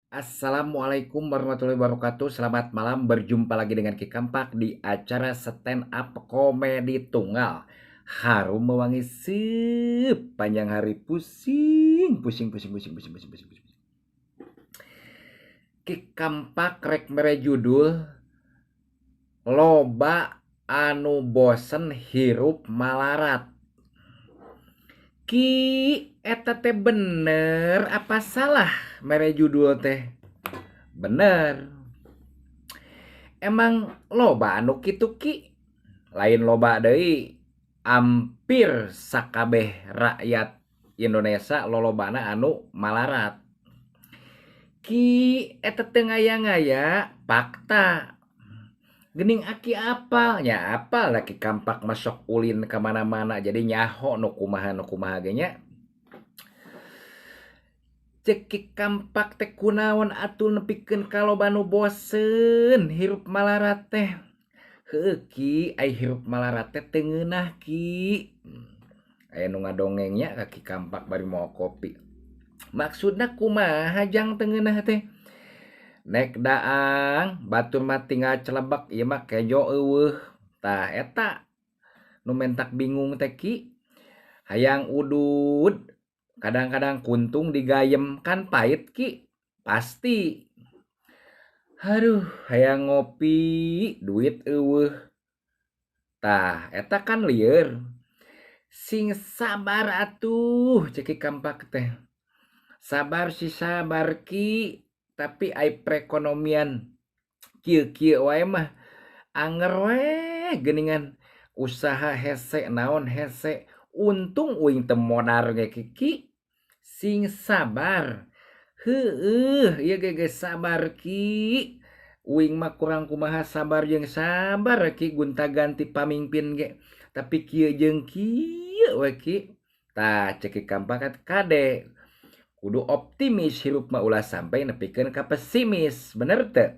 Assalamualaikum warahmatullahi wabarakatuh. Selamat malam, berjumpa lagi dengan Ki Kampak di acara stand up komedi tunggal. Harum mewangi sepanjang hari, pusing, pusing, pusing, pusing, pusing, pusing, pusing, pusing. Ki Kampak rek mere judul loba anu bosen hirup malarat. Ki eta teh bener apa salah mere judul teh? Bener. Emang loba anu kitu, Ki? Lain loba deui, hampir sakabeh rakyat Indonesia lolobana anu malarat. Ki, eta teu ngaya-ngaya, fakta. Geuning Aki apal nya, apal da Ki Kampak masuk ulin ka mana-mana, jadi nyaho nu kumaha nu kumaha ge nya. Ceuk Ki Kampak teh, kunaon atuh nepikeun ka loba nu bosen hirup malarat teh? Heueuh Ki, ai hirup malarat teh teu ngeunah, Ki. Aya nu ngadongeng nya ka Ki Kampak bari mawa kopi. Maksudna kumaha jang teu ngeunah teh? Nek daang batur mah tinggal celebek, ieu mah kejo euweuh. Tah, eta nu mentak bingung teh, Ki. Hayang udud kadang-kadang kuntung digayem, kan pait, Ki, pasti. Haduh, hayang ngopi duit euweuh. Tah, eta kan lieur. Sing sabar atuh, ceuk Ki Kampak teh. Sabar sih sabar, Ki, tapi ai perekonomian kieu-kieu wae mah anger we geuningan, usaha hese, naon hese, untung uing teu modar ge, Ki. Sing sabar. Heueuh, ieu ge geus sabar, Ki. Uing mah kurang kumaha sabar jeung sabar, Ki, gonta-ganti pamimpin ge. Tapi kieu jeung kieu we, Ki. Tah, ceuk Ki Kampak, kade kudu optimis hirup mah, ulah sampai nepikeun ka pesimis, bener teu?